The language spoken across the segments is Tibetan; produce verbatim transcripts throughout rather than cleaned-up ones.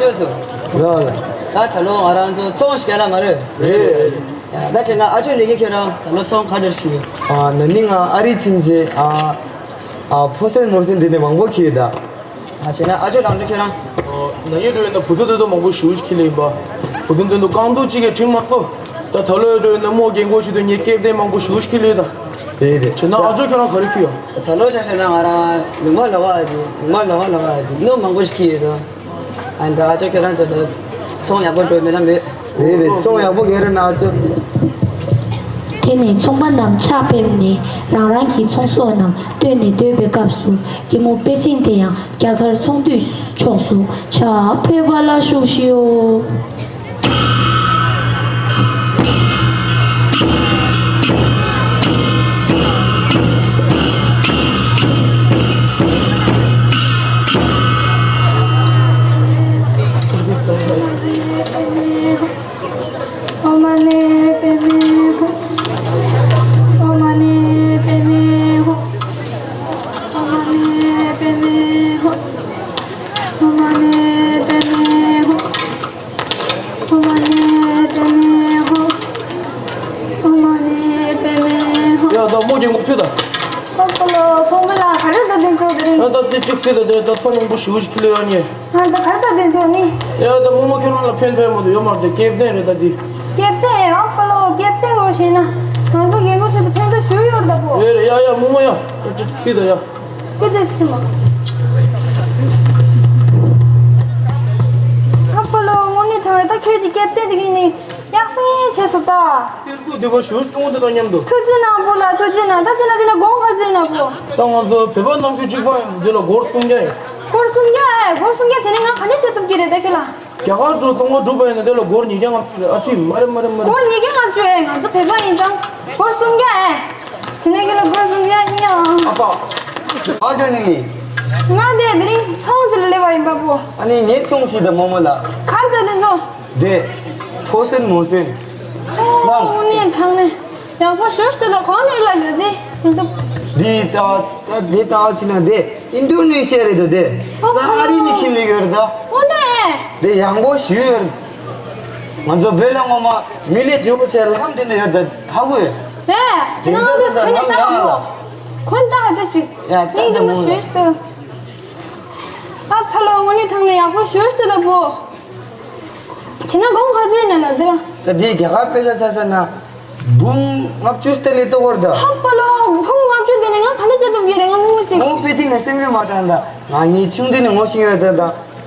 ཡོད་སོང་། ལགས་ལགས། ད་ད་ལོ་ང་རང་ཚོ་ཚོང་ཞིག་རྒྱག་ལ་མ་རེད། རེད་རེད། ད་བྱས་ན་ཨ་ཅོ་ལེགས་ཀྱི་ཁྱོད་རང་ད་ལོ་ཚོང་ག་འདྲ་ཞིག་ཡོད། ཨ་ན་ནིང་ང་ཨ་རི་ཕྱིན་རྗེས་ཨ་ཨ་ཕོ་སེན་མོ་སེན་དེ་འདྲ་མང་པོ་ཁྱེར་ཡོད་ད། ཨ་བྱས་ན་ཨ་ཅོ་ལགས་འདྲ་ཁྱོད་རང་། ཨོ་ན་ཡོད་འགྲོ་ཡིན་ན་བུ་ཚོ་དེ་ཚོ་མང་པོ་ཞུ་ཞིག་ཁྱེར་ལེ་ཡིན་པ། བུ་ཚོ་དེ་ཚོ་རྐང་ཐུག་གཅིག་གི་ཁྲིམས་མ་གཏོགས། ད་ད་ལོ་ཡོད་འགྲོ་ཡིན་ན་རྨོ་རྒན་གོག་ཆེད་དུ་ངས་སྐྱེལ་འདྲེན་མང་པོ་ཞུ་ཞིག་ཁྱེར་ལེ་ཡོད་ད། རེད་རེད། བྱས་ན་ཨ་ཅོ་ཁྱོད་རང་ག་རེ་ཁྱེར་ཡོད། ད་ལོ་ཆ་བཞག་ན་ང་རང་ལུང་པ་ལོགས་ཀ་ཅིག་ལུང་པ་ལོགས་ཀ་ལོགས་ཀ་ཅིག་སྣུམ་མང་པོ་ཞིག་ཁྱེར་ཡོད་དོ། ཨ་ནི་ད་ཨ་ཅོ་ཁྱོད་རང་ཚོ་ད་ཚོང་ཡག་པོ་འགྲོ་མེད་ན་མེད། རེད་རེད། ཚོང་ཡག་པོ་རྒྱག་རོགས་གནང་ཨ་ཅོ། དེ་ནས་ཚོང་པ་རྣམས་ཕྱག་ཕེབས་ནས་རང་རང་གི་ཚོང་ཟོག་རྣམས་བཏོན་ནས་སྡོད་པའི་སྐབས་སུ་རྒན་མོ་པེ་ཚིང་དེ་ཡང་རྒྱ་གར་ཚོང་འདུས་ཕྱོགས་སུ་ཕྱག་ཕེབས་པ་ལ་བཞུགས་ཤིའོ། ཨོཾ་མ་ཎི་པདྨེ་ཧཱུྃ། ཨོཾ་མ་ཎི་པདྨེ་ཧཱུྃ། ཨོཾ་མ་ཎི་པདྨེ་ཧཱུྃ། ཨོཾ་མ་ཎི་པདྨེ་ཧཱུྃ། ཨོཾ་མ་ཎི་པདྨེ་ཧཱུྃ། ཨོཾ་མ་ཎི་པདྨེ་ཧཱུྃ། ཡ་ད་རྨོ་རྒན་གོག་ཁྱོད་ད། ཨ་ཕ་ལོ། ཚོང་པ་ལགས་ག་རེ་ད་དེ་ཚོ་དེ་རིང་། ཨ་ད་དེ་གཅིག་སེ་ད་དེ་ད་ཚོང་མང་པོ་ཞུ་ཞིག་ཁྱེར་ལེ་ཡོད་ནི། ང་ད་གར་ད་དེ་ཚོ་ནི། ཡ་ད་རྨོ་མོ་ཁྱོད་རང་ལ་ཕན་ཐོགས་མ་འདུག་ཡོད་མ་རེད། དེ་སྐྱེལ་འདྲེན་རེད་ད་དེ། སྐྱེལ་འདྲེན། ཨ་ཕ་ལོ། སྐྱེལ་འདྲེན་འོ་ཞེ་ན། ང་ཚོ་རྒན་མོ་ཆེད་དུ་ཕན་ཐོགས་ཞུ་ཡོད་ད་པོ། རེད་རེད། ཡ་ཡ་རྨོ་མོ་ཡ། ད་ཅི་ཅི་ད་ཡ། ཀི་དེ་སི་མ། ཨ་ཕ་ལོ། དངོས་གནས་དྲང་བའི་ད་ཁྱོད་ཀྱི་སྐྱེལ་འདྲེན་དེ་གིན་ནི། ཡག་པོ་བྱས་སོང་ད། སྐྱེལ་སྒོ་འདི་པར་ཞུ་སྟོང་དེ་དང་མཉམ་དུ། ཐུགས་རྗེ་གནང་པོ་ལགས། ཐུགས་རྗེ་གནང་། ད་ཕྱིན་ན་དེ་ལ་དགོངས་ག་ཚོད་ཡིན་ན་པོ། ད་ང་ཚོ་བོད་པ་ནང་ཁུལ་གཅིག་པ་ཡིན། འདི་ལ་སྒོར་སུམ་བརྒྱ་ཡིན། སྒོར་སུམ་བརྒྱ་ཨེ། སྒོར་སུམ་བརྒྱ་དེ་ནི་ང་ག་ནས་སྤྲད་ཐུབ་ཀྱི་རེད་ད་ཁྱེད་ལ། རྒྱ་གར་དུ་ཚོང་པ་སྒྲུབ་པ་ཡིན་ན་དེ་ལ་སྒོར་ཉིས་བརྒྱ་ལྔ་བཅུ་རེད། ཨ་ཙི་མ་རེད་མ་རེད་མ་རེད། སྒོར་ཉིས་བརྒྱ་ལྔ་བཅུ་ཨེ། ང་ཚོ་བོད་པ་ཡིན་ཙང་སྒོར་སུམ་བརྒྱ་ཨེ། དེ་ནས་ཁྱེད་ལ་སྒོར་སུམ་བརྒྱ་ཡིན་ཡང་། ཨ་ཕ། ཨ་ཅོ་ནི། ང་དེ་དེ་རིང་ཚོང་ཅིག་ལ་སླེབས་པ་ཡིན་པ་པོ། ཨ་ནི་ངའི་ཚོང་ཞིག་དང་རྨོ་མོ་ལགས། གར་ད་དེ་ཚོ། དེ། ཕོ་སེན་མོ་སེན། ཨོ། དངོས་གནས་དྲང་གནས་ཡག་པོ་ཞུ་ཞུ་ད་གོ་ནས་ལ་ཡོད་དེ། འདི་ད་ད་འདི་ད་ཕྱིན་ན་དེ་ཨིན་ཌོ་ནེ་ཤི་ཡ་རེད་དོ་དེ། ཨོ། ས་ཧ་རི་ནས་ཁྱིམ་ནས་ཡོད་རེད་ད། ཨོ་ནས། དེ་ཡག་པོ་ཞུ་ཡོད་རེད། ང་ཚོ་བོད་ལ་ངོ་མ་མི་ལས་ཇོ་བོ་ཆེ་ལམ་དེ་འདྲ་ཡོད་ད་ཧ་གོ་ཡོད། རེད། ཁྱེད་རང་ཚོ་ཁོ་ནས་ལྟ་བ་མོ། ཁོ་ནས་ལྟ་བ་དེ་ཅིག་ཡ་ད་ཨིན་ཌོ་ནེ་ཤི་ཡ་ཞུ་ཞུ་ད། ཨ་ཕ་ལོ། དངོས་གནས་དྲང་གནས་ཡག་པོ་ཞུ་ཞུ་ད་པོ། བྱས་ན་སྒོར་ག་ཚོད་ཡིན་ན་ལ་འདི་ལ། ད་འདི་རྒྱ་གར་པེ་ཤ་ཆ་བཞག་ན། འབུམ་ལྔ་བཅུ་སྟེར་ལེ་ཏོག་བར་ད། ཧ་པ་ལོ། འབུམ་ལྔ་བཅུ་དེ་ནི་ང་ག་ལེ་བྱེད་ཐུབ་ཀྱི་རེད། ང་མི་མི་གཅིག་ངོ་པེ་ཏི་ནས་སེམས་རེ་མ་དྲན་ད། ང་ངའི་ཆུང་དུས་ནས་ངོ་ཤེས་ཡོད་ཚད་ད།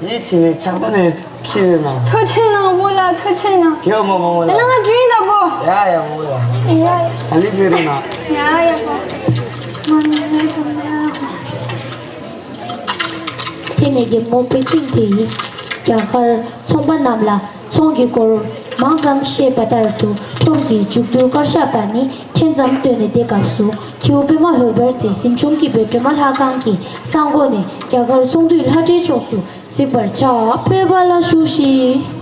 ཡིད་ཆེས་ནས་ཆགས་པ་ནས་ཁྱེར་ཡོད་ན། ཐུགས་རྗེ་གནང་པོ་ལགས། ཐུགས་རྗེ་གནང་། རྒྱལ་བ་མ་མོ་ལགས། དེ་ན་ང་འགྲོ་ཡིན་ད་པོ། ཡ་ཡ་མོ་ལགས། ཡ་ཡ། ག་ལེ་བྱེད་རེད་ན། ཡ་ཡ་པོ། མ་ནི་རེད་པོ་ལགས། དེ་ནས་རྒན་མོ་པེ་ཅིང་དེ་ཡིས་རྒྱ་གར་ཚོང་པ་རྣམས་ལ་ཚོང་གི་སྐོར་མང་ཙམ་བཤད་པ་ལྟར་དུ་ཁྲོམ་གྱི་མཇུག་བསྡུའི་དཀར་ཞགས་པ་ནི་ཕྲན་ཙམ་བཏོན་ནས་བསྡད་སྐབས་སུ་ཁྱེའུ་པད་མ་འོད་འབར་དེ་གཟིམ་ཆུང་སྐྱིད་པའི་སྒྲོལ་མ་ལྷ་ཁང་གི་གསང་སྒོ་ནས་རྒྱ་གར་ཚོང་འདུས་ལྷ་འདྲེའི་ཕྱོགས་སུ་གཟིགས་པར་ཕྱག་ཕེབས་པ་ལ་བཞུགས་ཤིག།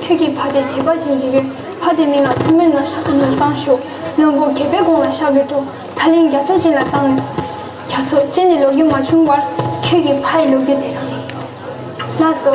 ཁྱོད་ཀྱི་ཕ་དེ་བྱིས་པ་ཅན་ཅིག་ཡོད། ཕ་དེ་མིང་ལ་ཐུ་མེད་ནོར་བཟང་ཞུ། བློན་པོ་གད་པའི་གོང་ལ་བཞག་པའི་གྲོགས། ད་ལན་རྒྱ་མཚོ་ཅན་ལ་བཏང་ནས་སོང་། རྒྱ་མཚོ་ཅན་ནི་ལོ་རྒྱུས་མ་བྱུང་བར། ཁྱོད་ཀྱི་ཕ་ཡི་ལོ་རྒྱུས་དེ་རང་རེད། ལགས་སོ།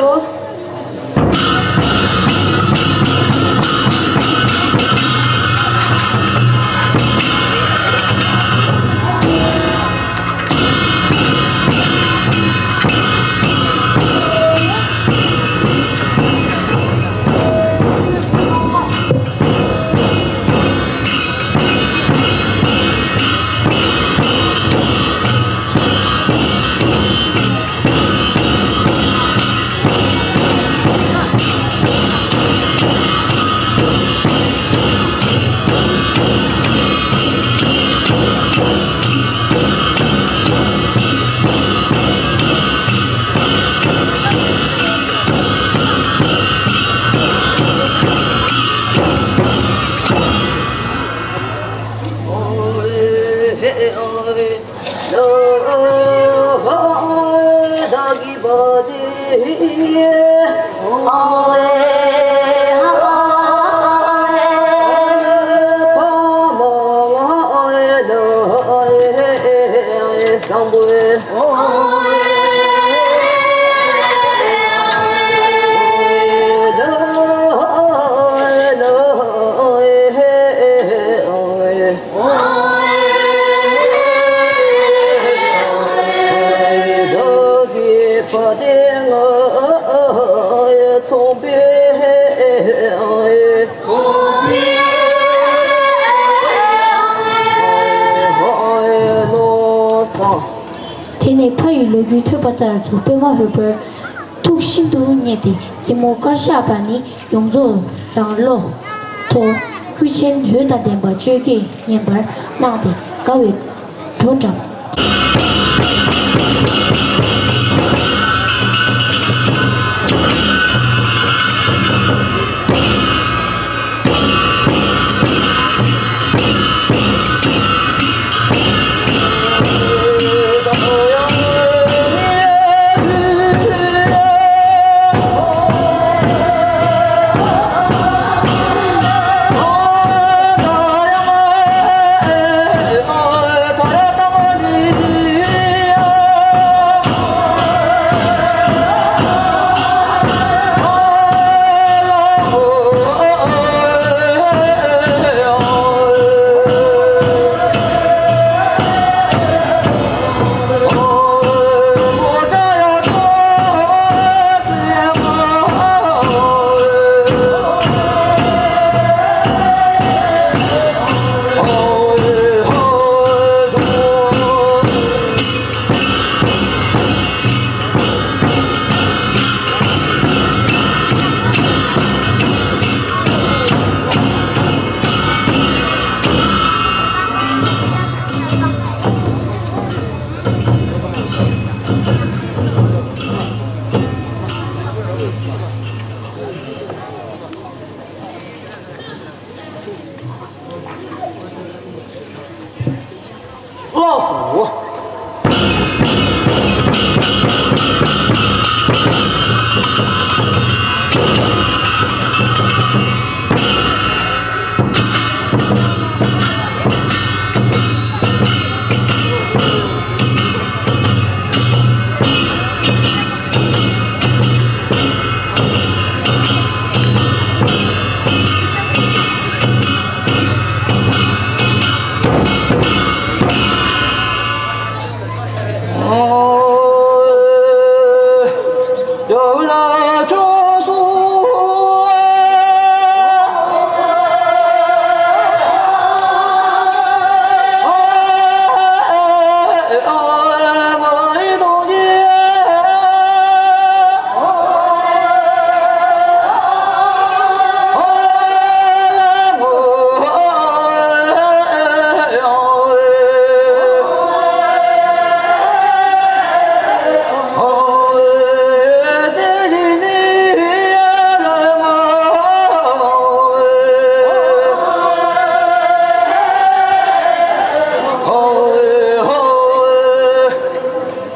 དེ་ནས་ཕ་ཡི་ལོ་རྒྱུས་ཐོས་པ་ལྟར་དུ་པདྨ་འོད་འབར་ཐུགས་ཤིན་ཏུ་མཉེས་ཏེ། སྐྱེས་མོ་དཀར་ཞགས་པ་ནི་ཡོངས་རྫོགས་རང་བློ་ཐོག་ཀུན་མཁྱེན་འོད་དང་ལྡན་པ་བཅོ་བརྒྱད་བསྙེན་པར་གནང་སྟེ་དགའ་བའི་བྲོ་བྲམ། ལགས་སོ།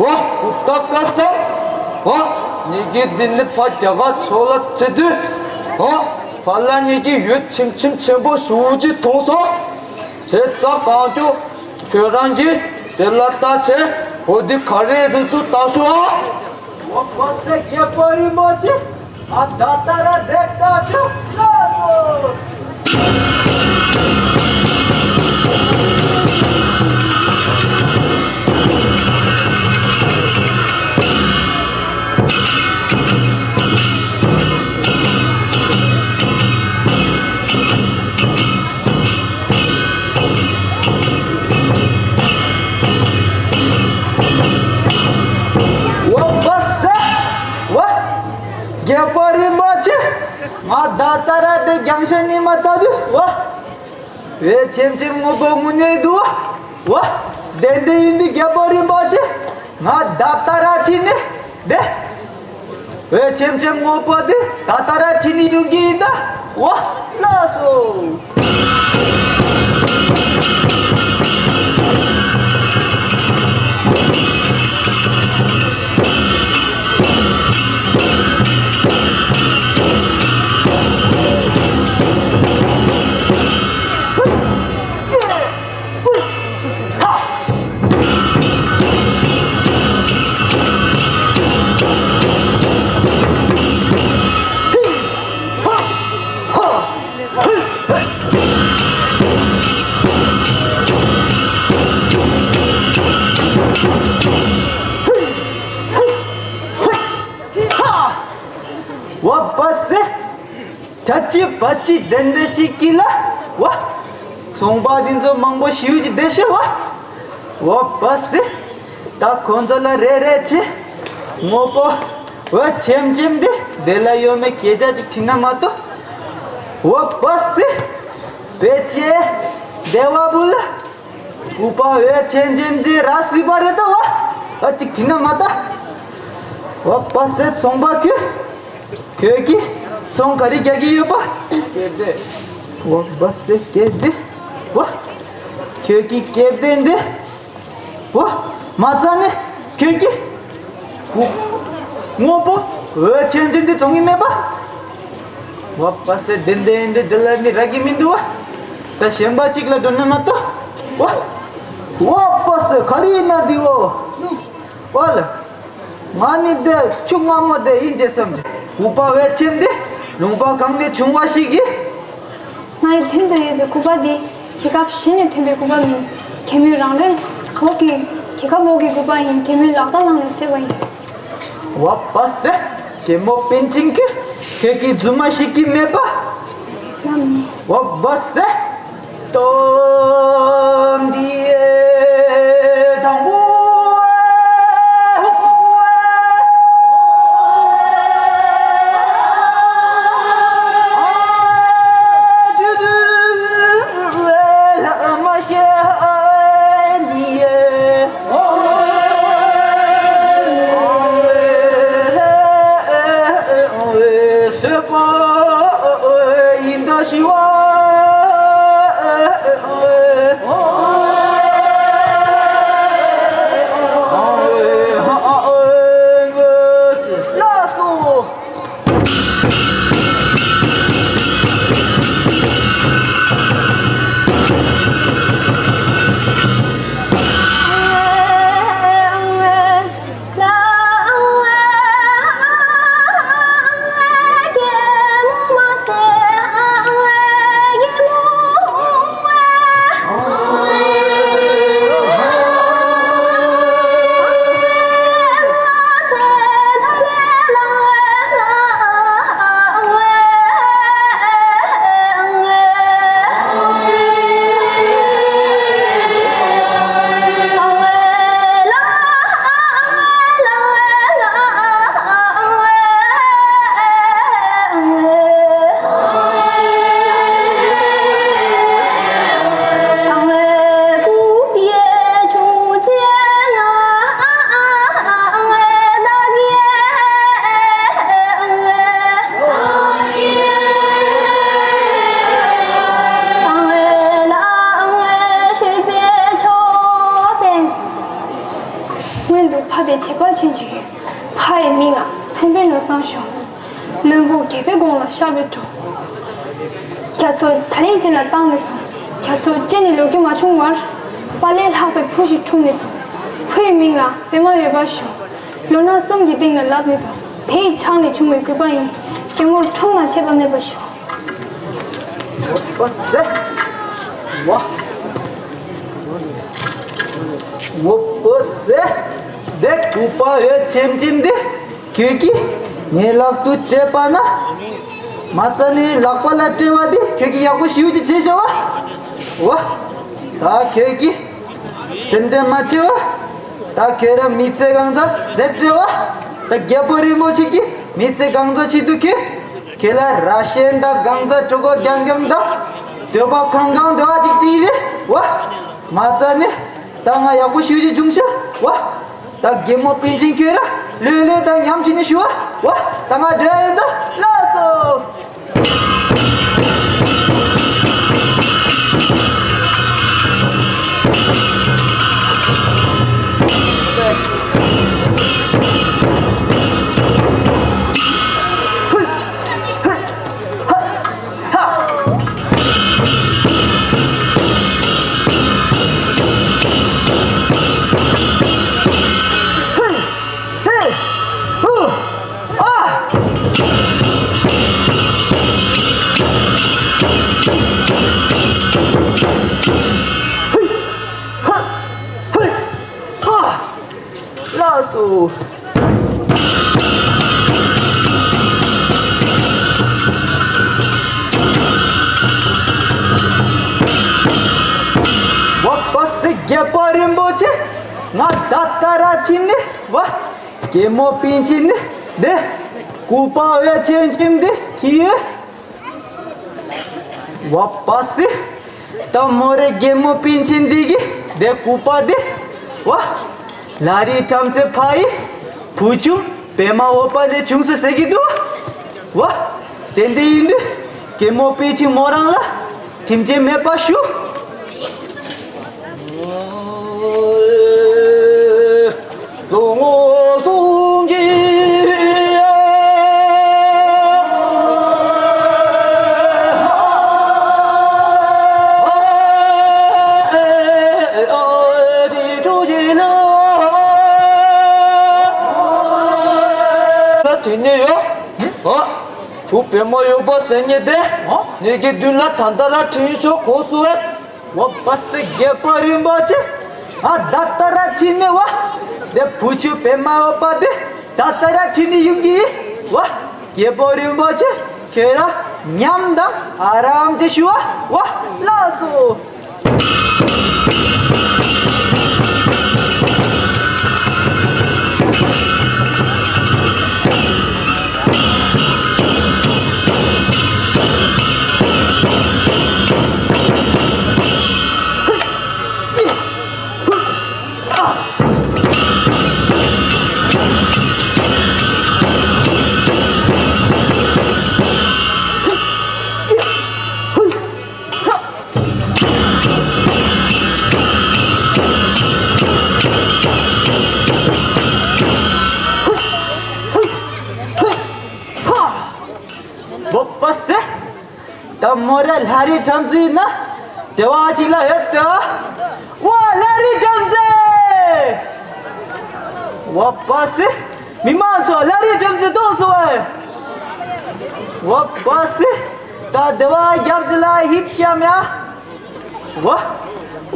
ཧོ། ཧོ། ད་ག་ས། ཧོ། ངེད་ཀྱིས་འདི་ནས་ཕར་རྒྱ་གར་ཕྱོགས་ལ་ཚུད་དུས། ཧོ། ཕར་ལ་ངེད་ཀྱིས་འོད་ཆེམ་ཆེམ་ཆེན་པོ་ཞེ་པོ་ཅིག་མཐོང་སོང་། བྱས་ཙང་གང་བྱུང་ཁྱོད་རང་གིས་དེ་ལ་ལྟ་བྱས། འོ་འདི་ག་རེ་རེད་འདུག་ལྟ་ཤོག་ཨ། འོ་པ་སེ་རྒྱལ་པོ་རིན་པོ་ཆེ། ཨ་ད་ད་ར་དེ་ལྟ་ཆོག་ལགས་སོ། འོ་པ་སེ། འོ། རྒྱལ་པོ་རིན་པོ་ཆེ། ང་ད་ད་ར་དེ་རྒྱང་ཤ་ནི་མ་ལྟ་དུས། འོ། འོད་ཆེམ་ཆེམ་སྔོན་པོ་དངོས་གནས་འདུག་བ། འོ། བདེན་བདེན་ཡིན་དུས་རྒྱལ་པོ་རིན་པོ་ཆེ། ང་ད་ད་ར་ཕྱིན་ནས་བསྡད། འོད་ཆེམ་ཆེམ་སྔོན་པོ་དེ་ད་ད་ར་ཕྱིན་ནས་ཡོང་གི་ཡིན་ད། འོ། ལགས་སོ། འོ་པ་སེ། ད་ཅི་བ་ཅི་དེ་འདྲ་ཞིག་གི་ལ་བ། ཚོང་པ་འདི་ཚོ་མང་པོ་ཞེ་པོ་ཅིག་བསྡད་ཤག་བ། འོ་པ་སེ། ད་ཁོང་ཚོ་ལ་རེ་རེ་བྱས། དངོས་པོ་འོད་ཆེམ་ཆེམ་དེ་དེ་ལ་ཡོད་མེད་སྐད་ཆ་ཅིག་དྲིས་ན་མ་གཏོགས། འོ་པ་སེ། བེ་ཅེ། བདེ་བ་བུ་ལ། ལྐུགས་པ་འོད་ཆེམ་ཆེམ་དེ་ར་སྲིད་པ་རེད་ད་བ། ཨ་ཅིག་དྲིས་ན་མ་གཏོགས། འོ་པ་སེ་ཚོང་པ་ཁྱོད། ཁྱོད་ཀྱིས་ཚོང་ག་རེ་རྒྱག་གི་ཡོད་པ། སྐྱེལ་འདྲེན། འོ་པ་སེ་སྐྱེལ་འདྲེན། འོ། ཁྱོད་ཀྱིས་སྐྱེལ་འདྲེན་འདི། འོ། མ་རྩ་ནས་ཁྱོད་ཀྱིས། འོ། དངོས་པོ་འོད་ཆེམ་ཆེམ་འདི་བཙོང་གི་མེད་པ། འོ་པ་སེ་བདེན་བདེན་འདི་འདྲ་ལ་ནི་རག་གི་མི་འདུག་བ། ད་གཞན་པ་གཅིག་ལ་འགྲོ་ན་མ་གཏོགས། འོ། འོ་པ་སེ་ག་རེ་ཡིན་ན་འདི་འོ། འོ་ལ། ང་ནི་དེ་ཆུ་མངར་མོ་དེ་ཡིན་ཅེས་བསམ་གྱི། ལྐུགས་པ་འོད་ཆེམ་དེ་ལུང་པ་གང་ནས་བྱུང་བ་ཞིག་གིས། ང་ཡི་དོན་དུ་ཡོད་པའི་ལྐུགས་པ་འདི་རྒྱལ་ཁབ་གཞན་ནས་ཐོན་པའི་ལྐུགས་པ་མིན། གད་མོའི་རང་རེད། འོག་གི་རྒྱལ་ཁབ་འོག་གི་ལྐུགས་པ་ཡིན། གད་མོའི་ལག་རྟགས་ནང་ནས་བཟོས་པ་ཡིན། འོ་པ་སེ། གད་མོ་པིན་ཅིང་གི་ཁྱོད་ཀྱི་རྫུན་མ་ཞིག་གི་མེད་པ། ང་མིན། འོ་པ་སེ། ཏོ་འདི་དང་པོ། བྱེད་པ་ཆེན་ཅིག་ཡོད། ཕ་ཡི་མིང་ལ་མཚན་དཔལ་ནོར་བཟང་ཞུ། བློན་པོ་རྒྱལ་པོའི་དགུང་ལ་ཤར་བའི་གྲོགས། རྒྱ་མཚོ་ད་རིང་ཅན་ལ་བཏང་ནས་སོང་། རྒྱ་མཚོ་སྐྱེས་ནས་ལོ་རྒྱུས་མ་བྱུང་བར། དཔའ་ལས་ལྷག་པའི་བུ་ཞིག་འཁྲུངས་ནས་སོང་། བུ་ཡི་མིང་ལ་པདྨ་འོད་འབར་ཞུ། ལོ་ན་གསུམ་གྱི་སྟེང་ལ་ལབ་མི་འདུག་དེ་ཡི་ཆང་ནས་བྱུང་བའི་གོས་པ་ཡིན། རྒྱལ་མོར་འཁྲུངས་ན་ཆད་པ་མེད་པར་ཞུ། འོ་པ་སེ། འོ། འོ་པ་སེ། དེ་སྐུད་པ་འོད་ཆེམ་ཆེམ་དེ་ཁྱོད་ཀྱིས་ངའི་ལག་ཏུ་སྤྲད་པ་ན། མ་རྩ་ནས་ལག་པ་ལ་སྤྲད་པ་དེ་ཁྱོད་ཀྱིས་ཡག་པོ་ཞེ་པོ་ཅིག་བྱས་ཤོག་བ། འོ། ད་ཁྱོད་ཀྱིས་སེམས་ཁྲལ་མ་བྱེད་བ། ད་ཁྱོད་རང་མི་ཚེ་གང་ཚ་ཟེར་སྤྲད་བ། ད་རྒྱལ་པོ་རིན་པོ་ཆེ་གིས་མི་ཚེ་གང་ཚ་ཆེད་དུ་ཁྱོད། ཁྱེད་ལ་ར་ཤན་དང་གང་ཚ་གྲོད་ཁོག་རྒྱང་རྒྱང་དང་། འདོད་པ་ཁང་ཁང་འདོད་པ་ཅིག་ཅིག་རེད་བ། མ་རྩ་ནས་ད་ང་ཡག་པོ་ཞེ་པོ་ཅིག་བྱུང་ཤག་བ། ད་རྒན་མོ་པཎ་ཆེན་ཁྱོད་ར་ལྷོད་ལྷོད་དང་ཉམས་ཆེ་ནས་ཞུ་བ། བ། ད་ང་འགྲོ་ཡ་ཡིན་ད། ལགས་སོ། ལགས་སོ། འོ་པ་སེ་རྒྱལ་པོ་རིན་པོ་ཆེ། ང་ད་ལྟ་ར་ཕྱིན་ནས་བ། རྒན་མོ་པཎ་ཆེན་ནི་འདི་སྐུད་པ་འོད་ཆེམ་ཆེམ་འདི་ཁྱེར་ཡོད། འོ་པ་སེ། ད་མོ་རེ་རྒན་མོ་པཎ་ཆེན་འདི་གིས་འདི་སྐུད་པ་འདི། འོ། ལ་རི་བྲམ་ཟེ་ཕ་ཡི་བུ་ཆུང་པདྨ་འོད་འབར་ལས་བྱུང་སོང་ཟེར་གྱི་འདུག་འོ། དེ་འདི་ཡིན་དུས་རྒན་མོ་པཎ་ཆེན་མོ་རང་ལ་དྲིན་ཆེན་མེད་པ་ཞུ། དྲིན་ནི་ཡོད། ཨ། བུ་པདྨ་འོད་འབར་ཟེར་མཁན་དེ། ཨ། ངེད་ཀྱི་མདུན་ལ་ད་ལྟ་ར་ཁྲིད་ཆོག་གོ་སོང་ངས། འོ་པ་སེ་རྒྱལ་པོ་རིན་པོ་ཆེ། ཨ། ད་ལྟ་ར་ཕྱིན་ནས་བ། དེ་བུ་ཆུང་པདྨ་འོད་འབར་དེ་ད་ལྟ་ར་ཁྲིད་ནས་ཡོང་གི་ཡིན་བ། རྒྱལ་པོ་རིན་པོ་ཆེ་ཁྱེད་རང་ཉམས་དང་ཨ་རམ་དེ་ཞུ་བ། བ། ལགས་སོ། འོ་པ་སེ། ད་མོ་ར་ལྷ་རི་བྲམ་ཟེ་ན་བདེ་བ་ཅིག་ལ་ཡོད་དོ། ཝ་ལྷ་རི་བྲམ་ཟེ། འོ་པ་སེ། མི་མང་ཚོ་ལྷ་རི་བྲམ་ཟེ་གཏོང་སོང་བས། འོ་པ་སེ། ད་བདེ་བ་རྒྱབ་ཅིག་ལ་ཧིབ་ཤམ་ཡ། ཝ།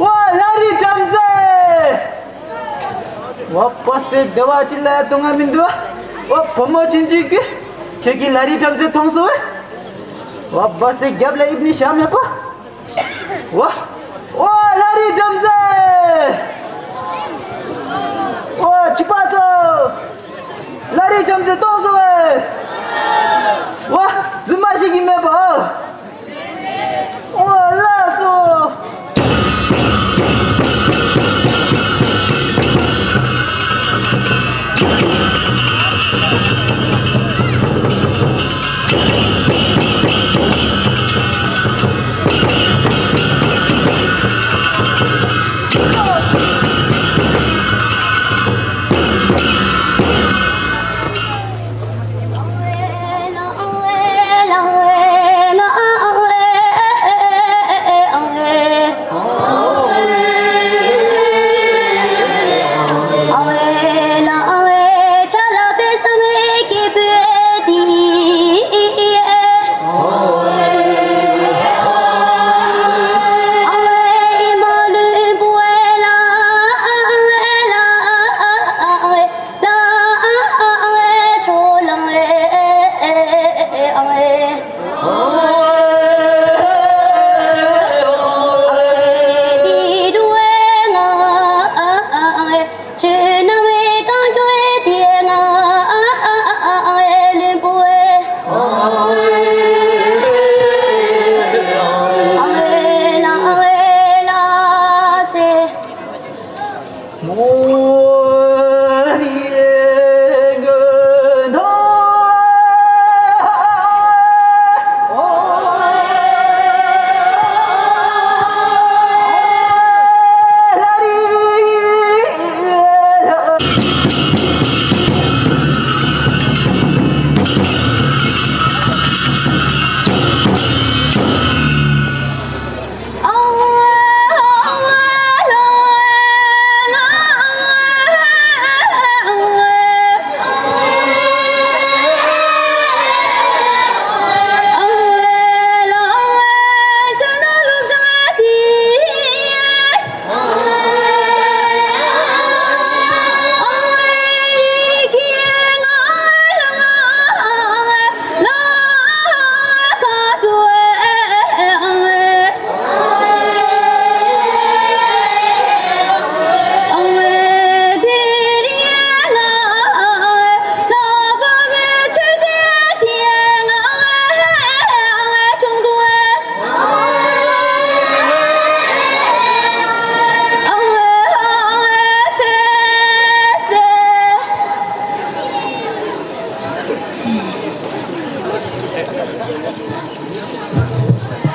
ཝ་ལྷ་རི་བྲམ་ཟེ། འོ་པ་སེ་བདེ་བ་ཅིག་ལ་ཡ་གཏོང་ང་མི་འདུག་འོ་བུ་མོ་ཆུང་ཆུང་གིས་ཁྱེད་ཀྱི་ལྷ་རི་བྲམ་ཟེ་མཐོང་སོང་བས། འོ་པ་སེ་རྒྱབ་ལ་ཨིབ་ནི་ཤམ་ཡ་པ། འོ། འོ་ལྷ་རི་བྲམ་ཟེ། འོ་ཁྱི་པ་ཚོ། ལྷ་རི་བྲམ་ཟེ་གཏོང་སོང་བས། འོ་རྫུན་མ་བཤད་ཀྱི་མེད་པ། འོ་ལགས་སོ།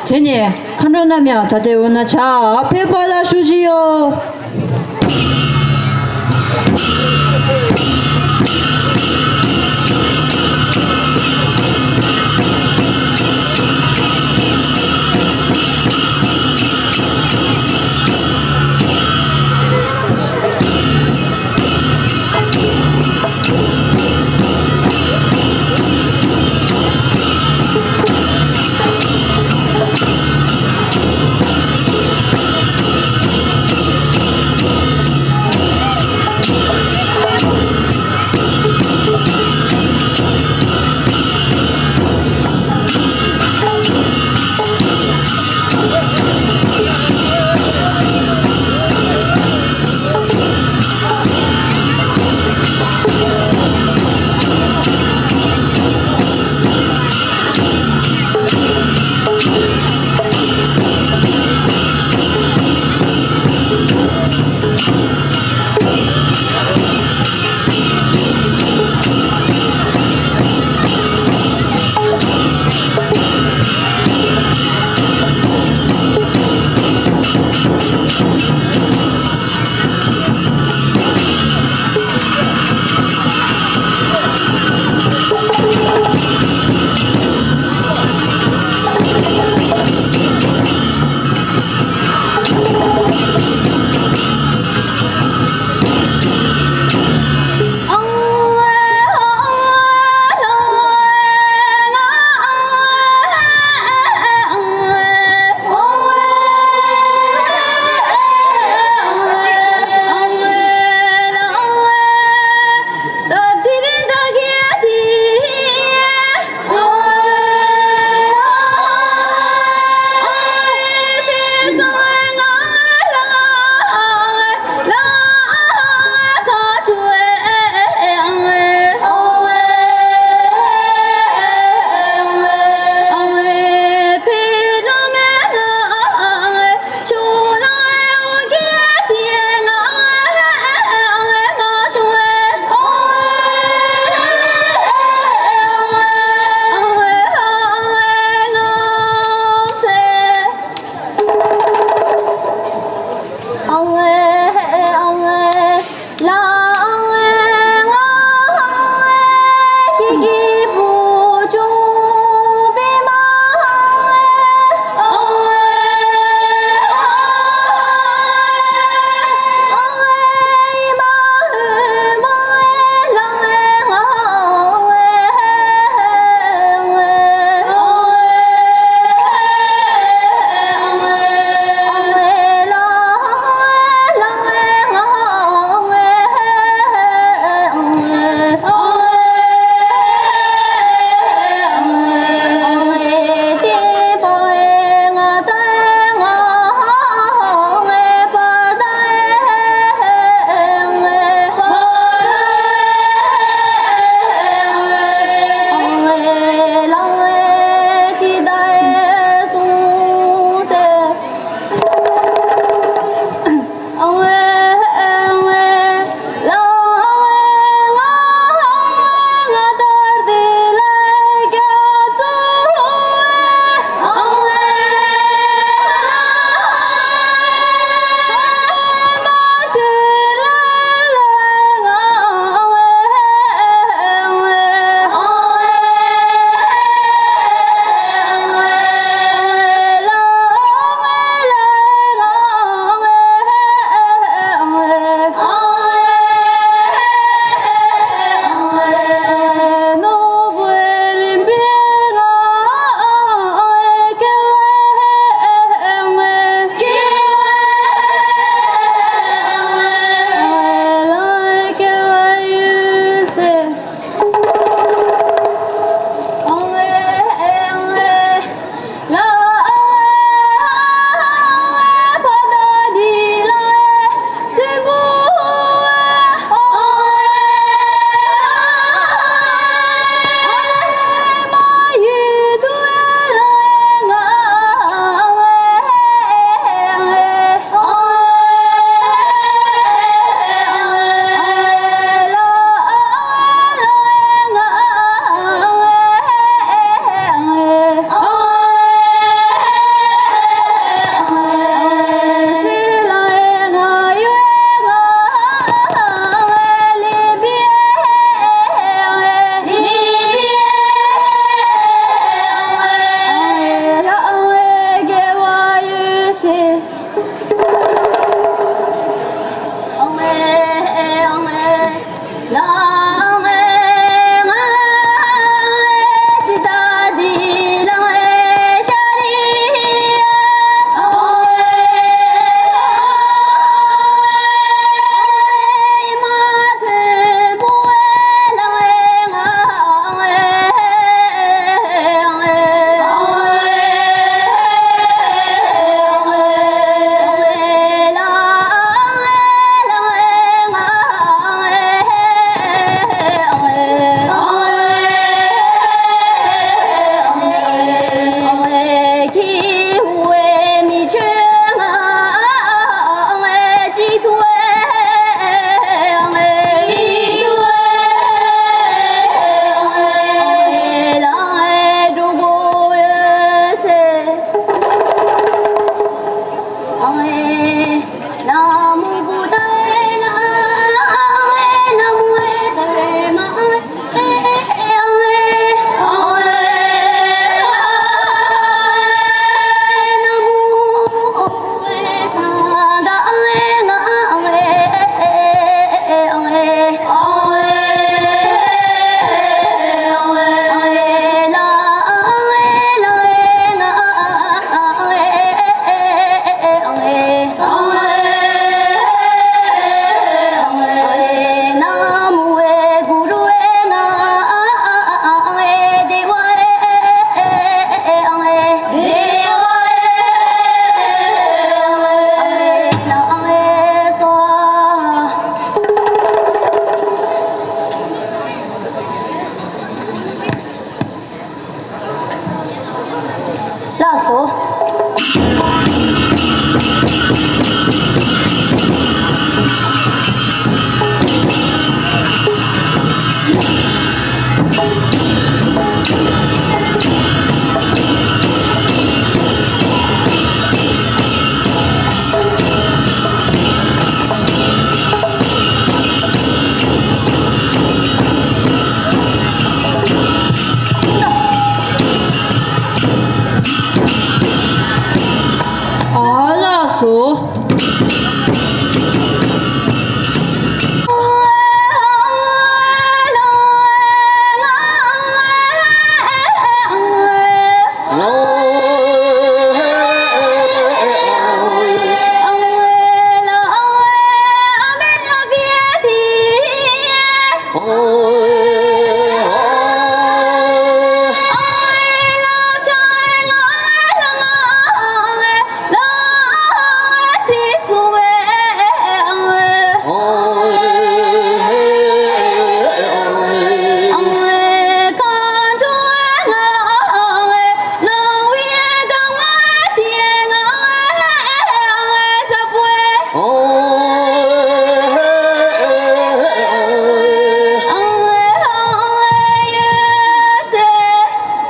དེ་ནས་མཁའ་འགྲོ་རྣམས་ཡང་ད་ལྟའི་འོ་ན་བྱ་ཕེབས་པ་ལ་ཞུ་བཞིན་ཡོད།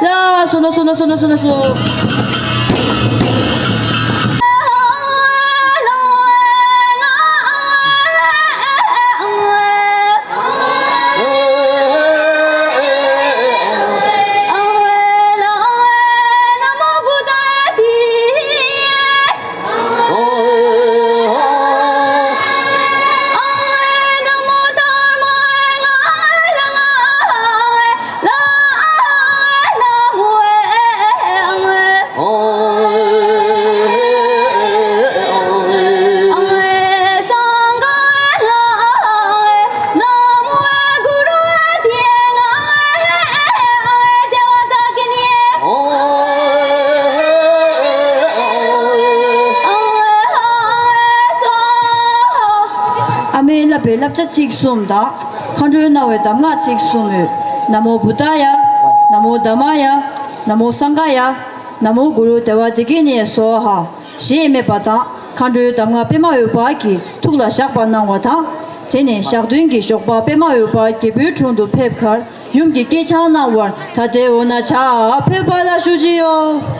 ཡ། སོ་ན་སོ་ན་སོ་ན་སོ་ན་སོ། ཨ་མའི་བསླབ་པའི་བསླབ་བྱ་ཚིག་གསུམ་དང་། མཁའ་འགྲོའི་གནང་བའི་གདམས་ངག་ཚིག་གསུམ་ཡོད། ན་མོ་བུདྡྷཱ་ཡ། ན་མོ་དྷརྨཱ་ཡ། ན་མོ་སངྒྷཱ་ཡ། ན་མོ་གུ་རུ་དེ་ཝ་དི་གི་ནི་སྭཱ་ཧཱ། ཞེས་སྨྲས་པ་དང་། མཁའ་འགྲོའི་གདམས་ངག་པདྨ་འོད་འབར་གྱིས་ཐུགས་ལ་བཞག་པ་གནང་བ་དང་། དེ་ནས་ཞག་བདུན་གྱི་ཞོགས་པ་པདྨ་འོད་འབར་རྒྱལ་པོའི་དྲུང་དུ་ཕེབས་ཁར། ཡུམ་གྱིས་སྐད་ཆ་གནང་བར། ད་དེ་འོ་ན་ཇ་ཕོར་པ་ལ་བཞུགས་ཅི་ཡོད།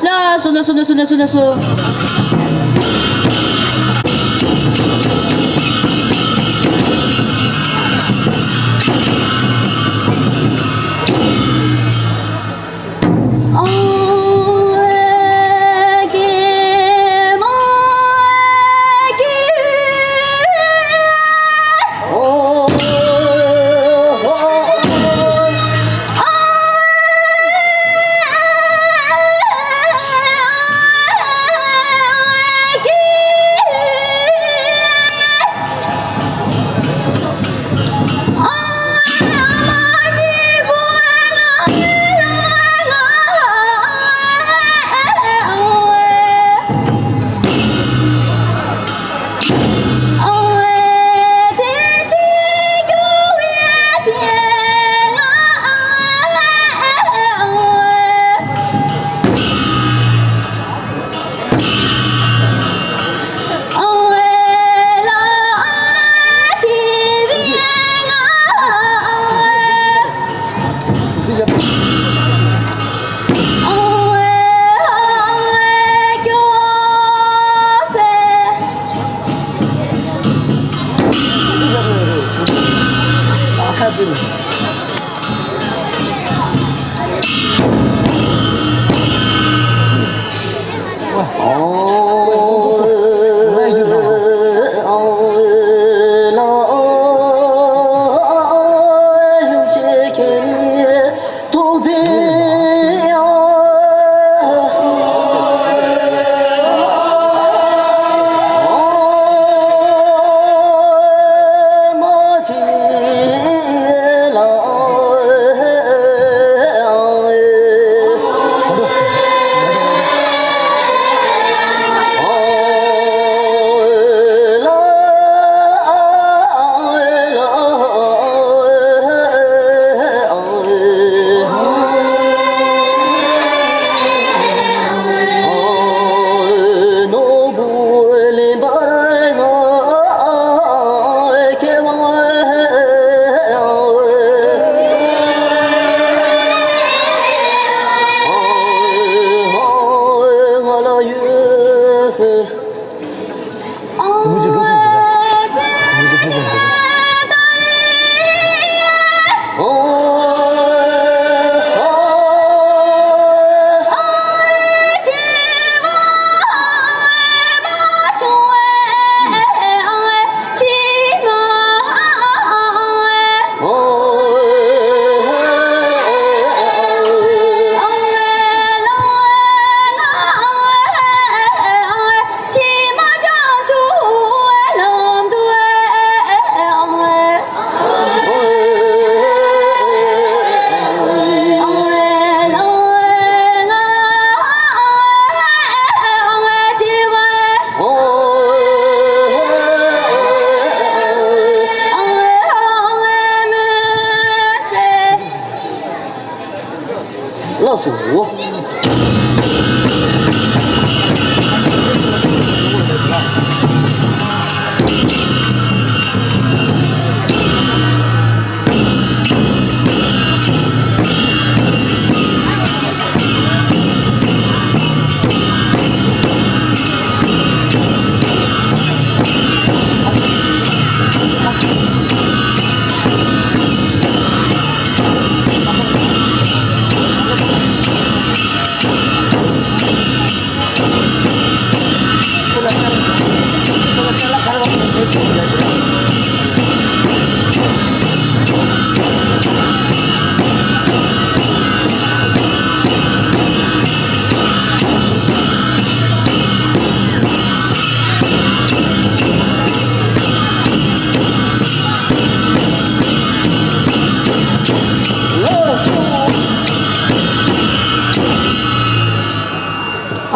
ལགས་སོ། ལགས་སོ། ལགས་སོ། ལགས་སོ། ལགས་སོ། ལགས་སོ།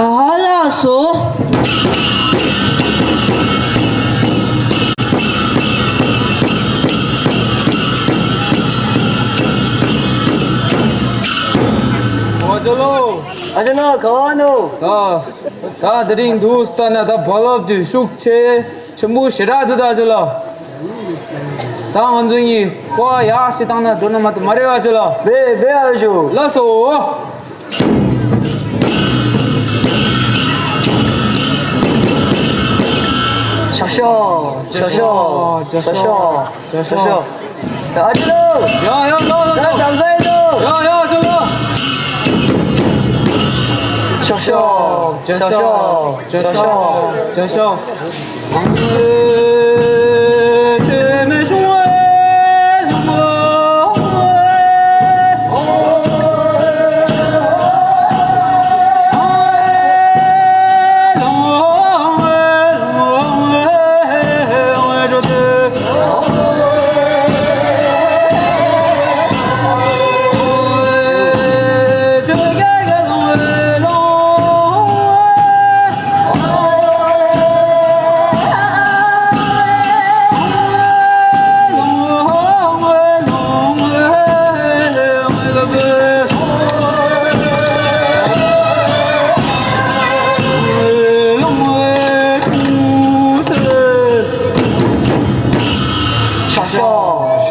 ཧ་ལགས་སོ། ཨ་ཅོ་ལོ། ཨ་ཅོ་ལོ་ག་བ་ནོ། ད་ད་དེ་རིང་འདུག་ལྟ་ན་ད་རྦ་རླབས་དེ་ཤུགས་ཆེ། ཆེན་པོ་ཞེ་དྲག་འདུག་ད་ཅོ་ལོ། ད་ང་ཚོ་གཉིས་ཀོ་ཡག་ཞིག་བཏང་ན་འགྲོ་ན་མ་གཏོགས་མ་རེད་བ་ཅོ་ལོ། བེ་བེ་ཨ་ཞུ། ལགས་སོ། ཆ་ཤོག་ཆ་ཤོག་ཆ་ཤོག་ཆ་ཤོག་ཨ་ཅོ་ལོ། ཡ་ཡ་ལོ་ལོ་ལོ། ཡ་ཡ་ཅོ་ལོ། ཆ་ཤོག་ཆ་ཤོག་ཆ་ཤོག་ཆ་ཤོག་ཆ་ཤོག་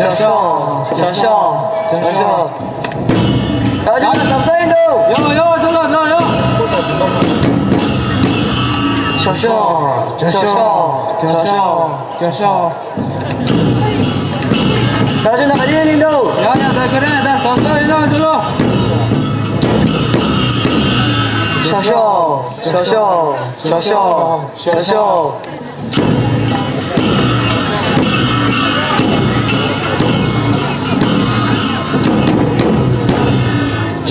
ཆ་ཤོག་ཆ་ཤོག་ཆ་ཤོག་ད་ཅི་ན་ལབ་ས་ཡིན་འདུག་ཡ་ཡ་ཅོ་ལོ་ན་ཡ། ཆ་ཤོག་ཆ་ཤོག་ཆ་ཤོག་ཆ་ཤོག་ད་ཅི་ན་ག་རེ་ཡིན་འདུག་ཡ་ཡ་ད་ག་རེ་ད་ལབ་ས་ཡིན་ན་ཅོ་ལོ། ཆ་ཤོག་ཆ་ཤོག་ཆ་ཤོག་ཆ་ཤོག་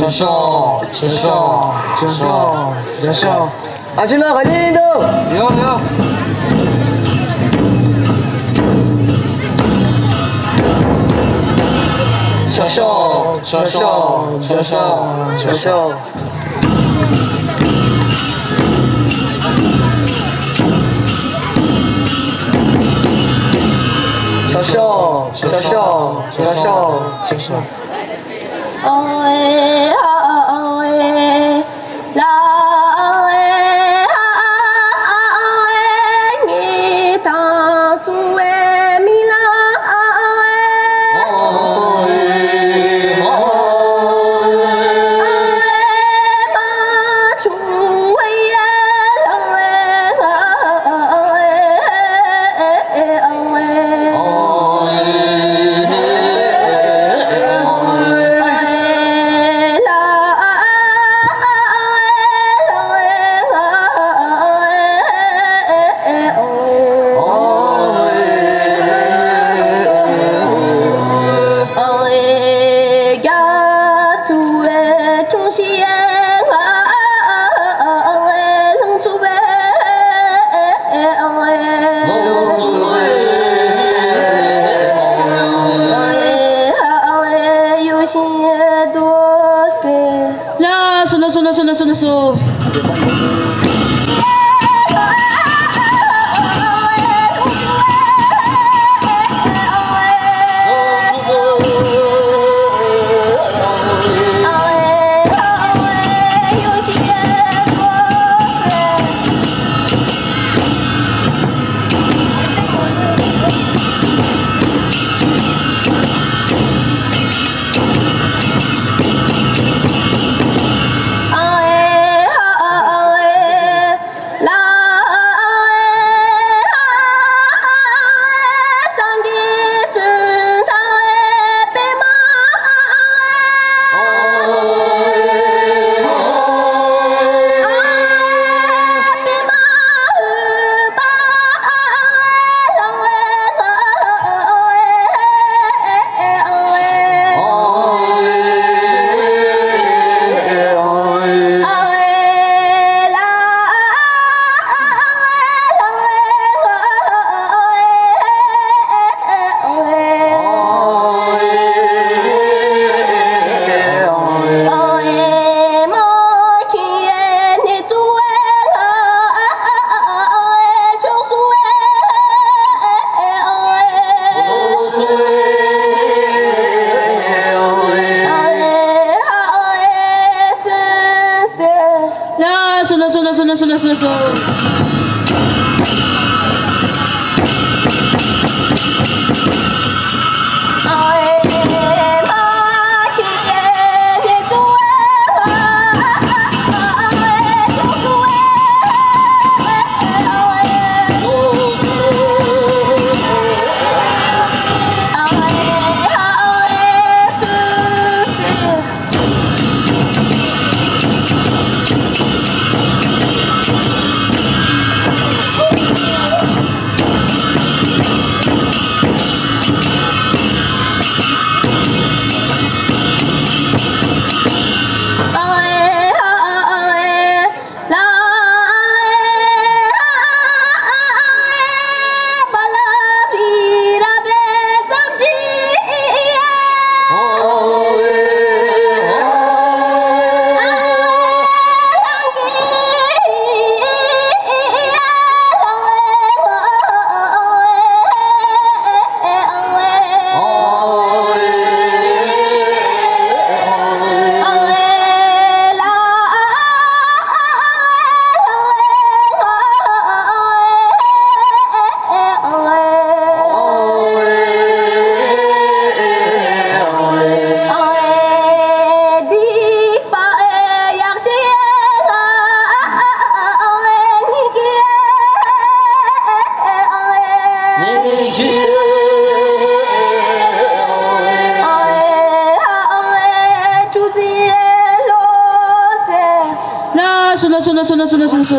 ཆ་ཤོག་ཆ་ཤོག་ཆ་ཤོག་ཆ་ཤོག་ཨ་ཅོ་ལོ་ག་ནས་ཡིན་འདུག་ཡོ་ཡོ། ཆ་ཤོག་ཆ་ཤོག་ཆ་ཤོག་ཆ་ཤོག་ཆ་ཤོག་ཆ་ཤོག་ཆ་ཤོག་ཆ་ཤོག་སོ་ན་སོ་ན་སོ་ན་སོ་ན་སོ་ན་སོ། ལ་སོ་ན་སོ་ན་སོ་ན་སོ་ན་སོ་ན་སོ། ཕུ་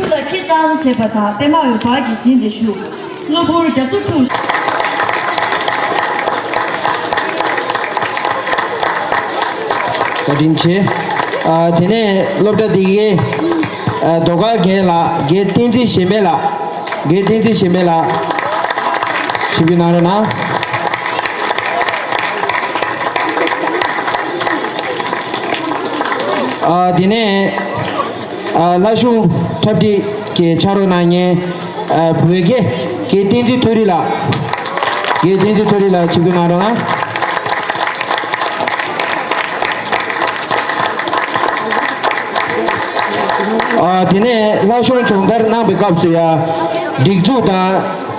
ལ་ཁེ་བཅང་བྱེད་པ་དང་པད་མ་འོད་འབར་གྱིས་ཟིན་ཏེ་བཞུགས། གློ་བུར་རྒྱ་མཚོ་འཁྲུགས། བཀའ་དྲིན་ཆེ། ཨ། དེ་ནས་སློབ་གྲྭ་འདི་གའི་ཨ། ཟློས་གར་འགན་ལགས། རྒན་བསྟན་འཛིན་གཞན་ཕན་ལགས། རྒན་བསྟན་འཛིན་གཞན་ཕན་ལགས། ཆིབས་བསྒྱུར་གནང་རོགས་གནང་། ཨ། དེ་ནས་ཨ། ལྷ་གཞུང་འཁྲབ་ཁྲིད་ཀྱི་ཕྱག་རོགས་གནང་མཁན་ཨ། བོད་དགེ་རྒན་བསྟན་འཛིན་མཐོ་རིས་ལགས། རྒན་བསྟན་འཛིན་མཐོ་རིས་ལགས་ཆིབས་བསྒྱུར་གནང་རོགས་གནང་། ཨ། དེ་ནས་ལྷ་གཞུང་སྦྱོང་བརྡར་གནང་བའི་སྐབས་སུ་ཡང་སྒྲིག་འཛུགས་དང་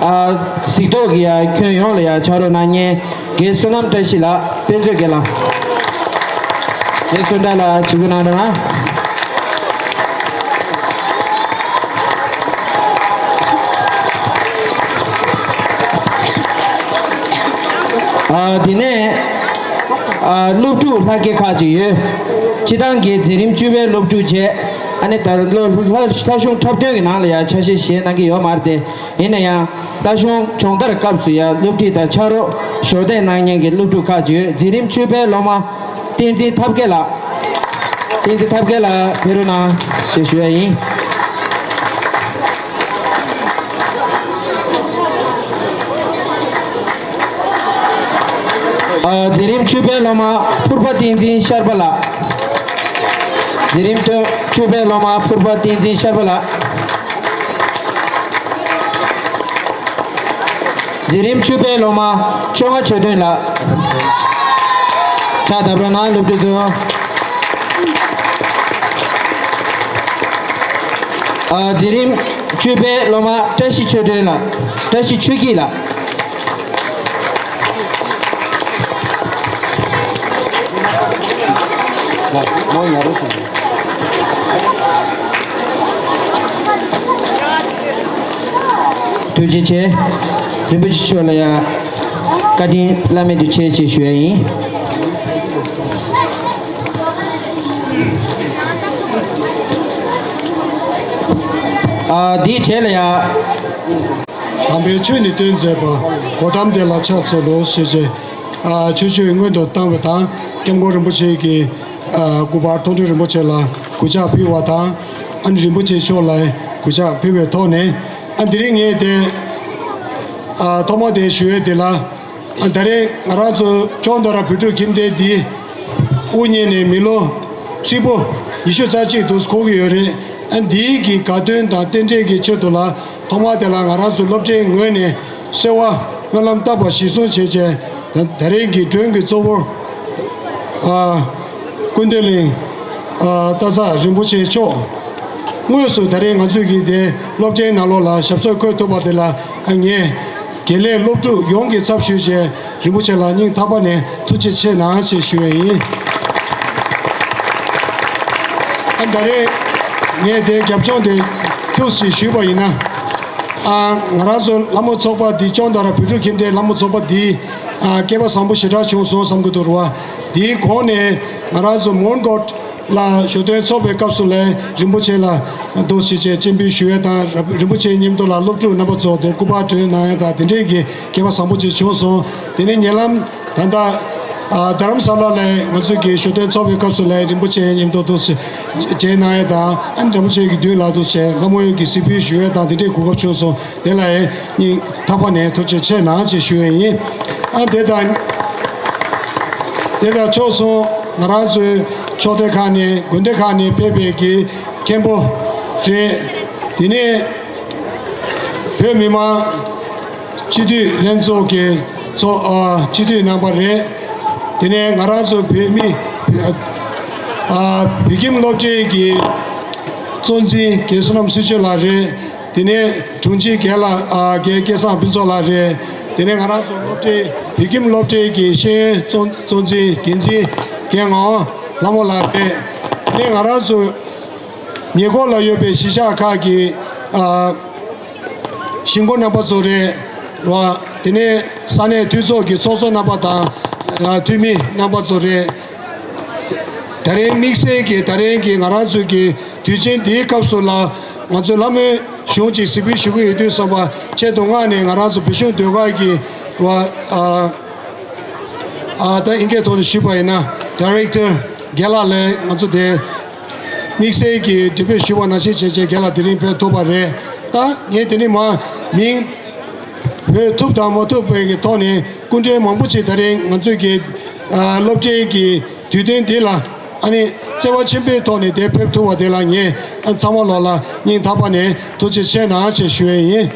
ཨ། གཟིགས་རྟོག་གི་ཡང་ཁྱོན་ཡོངས་ལ་ཡང་ཕྱག་རོགས་གནང་མཁན་རྒན་བསོད་ནམས་བཀྲ་ཤིས་ལགས། དཔེ་མཛོད་རྒན་ལགས། རྒན་བསོད་ནམས་ལགས་ཆིབས་བསྒྱུར་གནང་རོགས་གནང་། ཨ། དེ་ནས་ཨ། སློབ་ཕྲུག་ལྷག་སྐྱེས་ཁག་ཅིག་ཡོད། སྤྱིར་བཏང་གི་འཛིན་རིམ་བཅུ་པའི་སློབ་ཕྲུག་བཅས། ཨ་ནི་ད་ལོ་ལྷ་ལྷ་གཞུང་འཁྲབ་སྟོན་གྱི་ནང་ལ་ཡང་ཆ་ཤས་བཞེས་གནང་གི་ཡོད་མ་རེད་དེ། ཡིན་ན་ཡང་ལྷ་གཞུང་སྦྱོང་བརྡར་སྐབས་སུ་ཡང་སློབ་ཁྲིད་དང་ཕྱག་རོགས་ཞབས་འདེགས་གནང་མཁན་གྱི་སློབ་ཕྲུག་ཁག་ཅིག་ཡོད། འཛིན་རིམ་བཅུ་པའི་སློབ་མ་ བསྟན་འཛིན་ཐབས་མཁས་ལགས། བསྟན་འཛིན་ཐབས་མཁས་ལགས་ཕེབས་རོགས་གནང་ཞེས་ཞུ་ཡ་ཡིན། ཨ། འཛིན་རིམ་བཅུ་པའི་སློབ་མ་ཕུར་པ་བསྟན་འཛིན་ཤར་པ་ལགས། འཛིན་རིམ་བཅུ་པའི་སློབ་མ་ཕུར་པ་བསྟན་འཛིན་ཤར་པ་ལགས། འཛིན་རིམ་བཅུ་པའི་སློབ་མ་བཅོ་ལྔ་ཆོས་སྒྲོན་ལགས། ཕྱག་བརྡབ་རོགས་གནང་སློབ་ཕྲུག་ཚོ། ཨ། འཛིན་རིམ་བཅུ་པའི་སློབ་མ་བཀྲ་ཤིས་ཆོས་སྒྲོན་ལགས། བཀྲ་ཤིས་ཆོས་སྐྱིད་ལགས། ཐུགས་རྗེ་ཆེ། རིན་པོ་ཆེ་མཆོག་ལ་ཡང་བཀའ་དྲིན་བླ་མེད་དུ་ཆེ་ཞེས་ཞུ་ཡ་ཡིན། ཨ། དེའི་རྗེས་ལ་ཡང་། དམ་པའི་ཆོས་ནི་སྟོན་མཛད་པ། གོའུ་ཏམ་དེ་ལ་ཕྱག་འཚལ་ལོ་ཞེས་བྱས། ཨ། ཆོས་སྤྱོད་སྔོན་དུ་བཏང་བ་དང་། སྐྱབས་མགོན་རིན་པོ་ཆེ་གིས། ཨ། སྐུ་པར་མཐོང་གྲོལ་རིན་པོ་ཆེ་ལ་གུས་ཕྱག་ཕུལ་བ་དང་། ཨ་ནི་རིན་པོ་ཆེ་མཆོག་ལ་གུས་ཕྱག་ཕུལ་བའི་ཐོག་ནས། ཨ། དེ་རིང་ངས་དེ། ཨ། ཐོག་མ་དེ་ཞུ་ཡས་དེ་ལ། ཨ། ད་རེས་ང་རང་ཚོ་ལྕོག་མདོ་ར་བོད་ཕྲུག་ཁྱིམ་སྡེ་འདི་དབུ་བརྙེས་ནས་མི་ལོ་ཧྲིལ་པོ་ཉི་ཤུ་རྩ་གཅིག་དུ་འཁོར་གྱི་ཡོད་རེད། ཨ། འདིའི་གི་དགའ་སྟོན་དང་རྟེན་འབྲེལ་གྱི་ཆེད་དུ་ལ། ཐོག་མ་དེ་ལ་ང་རང་ཚོ་སློབ་གྲྭའི་ངོས་ནས་གསོལ་བ་སྨོན་ལམ་བཏབ་པ་གཞིར་བཟུང་བྱས་བྱས། ད་རེས་ཀྱི་མགྲོན་གྱི་གཙོ་བོ། ཨ། ཀུན་བདེ་གླིང་། ཨ། སྟག་ཚང་རིན་པོ་ཆེ་མཆོག་དངོས་སུ་ད་རེས་ང་ཚོའི་གི་དེ་སློབ་གྲྭའི་ནང་ལོགས་ལ་ཞབས་སོར་འཁོད་ཐུབ་པ་དེ་ལ། ཨ། ངས་དགེ་ལས་སློབ་ཕྲུག་ཡོངས་ཀྱི་ཚབ་ཞུས་བྱས། རིན་པོ་ཆེ་ལ་སྙིང་ཐག་པ་ནས་ཐུགས་རྗེ་ཆེ་གནང་ཞེས་ཞུ་བ་ཡིན། ཨ། ད་རེས་ངས་དེ་རྒྱབ་ལྗོངས་དེ་ཁྱུག་ཙམ་ཞུས་པ་ཡིན་ན། ཨ། ང་རང་ཚོ་ལྷ་མོ་ཚོགས་པ་འདི་ལྕོག་མདོ་ར་བོད་ཕྲུག་ཁྱིམ་སྡེའི་ལྷ་མོ་ཚོགས་པ་འདི། ཨ། སྐལ་པ་བཟང་པོ་ཞེ་དྲག་བྱུང་སོང་བསམ་གྱི་འདུག་རེད་བ། འདིའི་གོང་ནས་ང་རང་ཚོ་མོན་གྷོ་ལ་ཞོ་སྟོན་ཚོགས་པའི་སྐབས་སུ་ལ་རིན་པོ་ཆེ་ལ་འདུག་སེ་བྱས་སྤྱན་འབུལ་ཞུ་ཡས་དང་། ར། རིན་པོ་ཆེ་མཉམ་དུ་ལ་སློབ་ཕྲུག་རྣམ་པ་ཚོ་དེ་སྐུ་པར་སྒྲོན་གནང་ཡས་དང་། དེ་འདྲས་ཀྱི་སྐལ་པ་བཟང་པོ་ཅིག་བྱུང་སོང་། དེ་ནས་ཉེ་ལམ་ད་ལྟ། ཨ། རྡ་རམ་ས་ལ་ལ་ང་ཚོས་ཀྱི་ཞོ་སྟོན་ཚོགས་པའི་སྐབས་སུ་ལ་རིན་པོ་ཆེ་མཉམ་དུ་འདུག་སེ་མཇལ་གནང་ཡས་དང་། ཨ་ནི་རིན་པོ་ཆེ་གི་མདུན་ལ་འདུག་སེ་ལྷ་མོ་ཡོན་གྱི་གཟིགས་འབུལ་ཞུ་ཡས་དང་། དེ་འདྲས་གོ་སྐབས་བྱུང་སོང་། དེ་ལ་ཡང་སྙིང་ཐག་པ་ནས་ཐུགས་རྗེ་ཆེ་གནང་ཞེས་ཞུ་ཡས་ཡིན། ཨ། དེ་དང་། དེ་དང་ཕྱོགས་མཚུངས་ང་རང་ཚོའི་ཕྱོགས་སྡེ་ཁག་ནས་དགོན་སྡེ་ཁག་ནས་ཕེབས་པའི་གི་མཁན་པོ་རེད། དེ་ནས་བོད་མི་མང་སྤྱི་འཐུས་ལྷན་ཚོགས་ཀྱི་ཚོགས། ཨ། སྤྱི་འཐུས་རྣམ་པ་རེད། དེ་ནས་ང་རང་ཚོ་བོད་མི། ཨ། བོད་ཁྱིམ་སློབ་གྲྭའི་གི་གཙོ་འཛིན་རྒན་བསོད་ནམས་བསོད་ཆོས་ལགས་རེད། དེ་ནས་དྲུང་ཆེ་རྒན་ལགས། ཨ། རྒན་སྐལ་བཟང་ཕུན་ཚོགས་ལགས་རེད། དེ་ནས་ང་རང་ཚོ་སློབ་གྲྭའི་བོད་ཁྱིམ་སློབ་གྲྭའི་གི་ཤེས་ཡོན་གཙོ་གཙོ་འཛིན་འགན་འཛིན་རྒན་ངག་དབང་ལྷ་མོ་ལགས་རེད། དེ་ནས་ང་རང་ཚོ་ཉེ་འཁོར་ལ་ཡོད་པའི་གཞིས་ཆགས་ཁག་གི། ཨ། གཞིས་འགོ་རྣམ་པ་ཚོ་རེད་བ། དེ་ནས་ས་གནས་འཐུས་ཚོགས་ཀྱི་ཚོགས་གཙོ་རྣམ་པ་དང་། ཨ། འཐུས་མི་རྣམ་པ་ཚོ་རེད། ད་རིང་དམིགས་བསལ་གྱི་ད་རིང་གི་ང་རང་ཚོའི་གི་དུས་ཆེན་འདིའི་སྐབས་སུ་ལ་ང་ཚོས་ལྷ་མོའི་གཞུང་ཅིག་གཟིགས་འབུལ་ཞུ་གི་ཡོད་དུས་ཙམ་པ། ཆེད་དུ་མངགས་ནས་ང་རང་ཚོ་བོད་གཞུང་ཟློས་གར་གྱི་བ། ཨ། ཨ། ད་ཨིན་སྐད་ཐོག་ནས་ཞུས་པ་ཡིན་ན་ཌའི་རེག་ཊར་རྒན་ལགས་ལ་ང་ཚོ་དེ་དམིགས་བསལ་གྱི་འབྲེལ་མོལ་ཞུས་པ་ནང་བཞིན་བྱས་བྱས་རྒན་ལགས་དེ་རིང་ཕེབས་ཐུབ་པ་རེད། ད་ངས་དེ་ནས་མར་མིང་བོས་ཐུབ་དང་མ་ཐུབ་པའི་གི་ཐོག་ནས་སྐུ་མགྲོན་མང་པོ་ཅིག་ད་རིང་ང་ཚོའི་གི། ཨ། སློབ་གྲྭའི་གི་དུས་སྟོན་འདི་ལ། ཨ་ནི་བརྩེ་བ་ཆེན་པོའི་ཐོག་ནས་དེ་ཕེབས་ཐུབ་པ་དེ་ལ་ངས། ཨ། ཚང་མ་ལོག་ལ་སྙིང་ཐག་པ་ནས་ཐུགས་རྗེ་ཆེ་གནང་ཞེས་ཞུ་ཡས་ཡིན།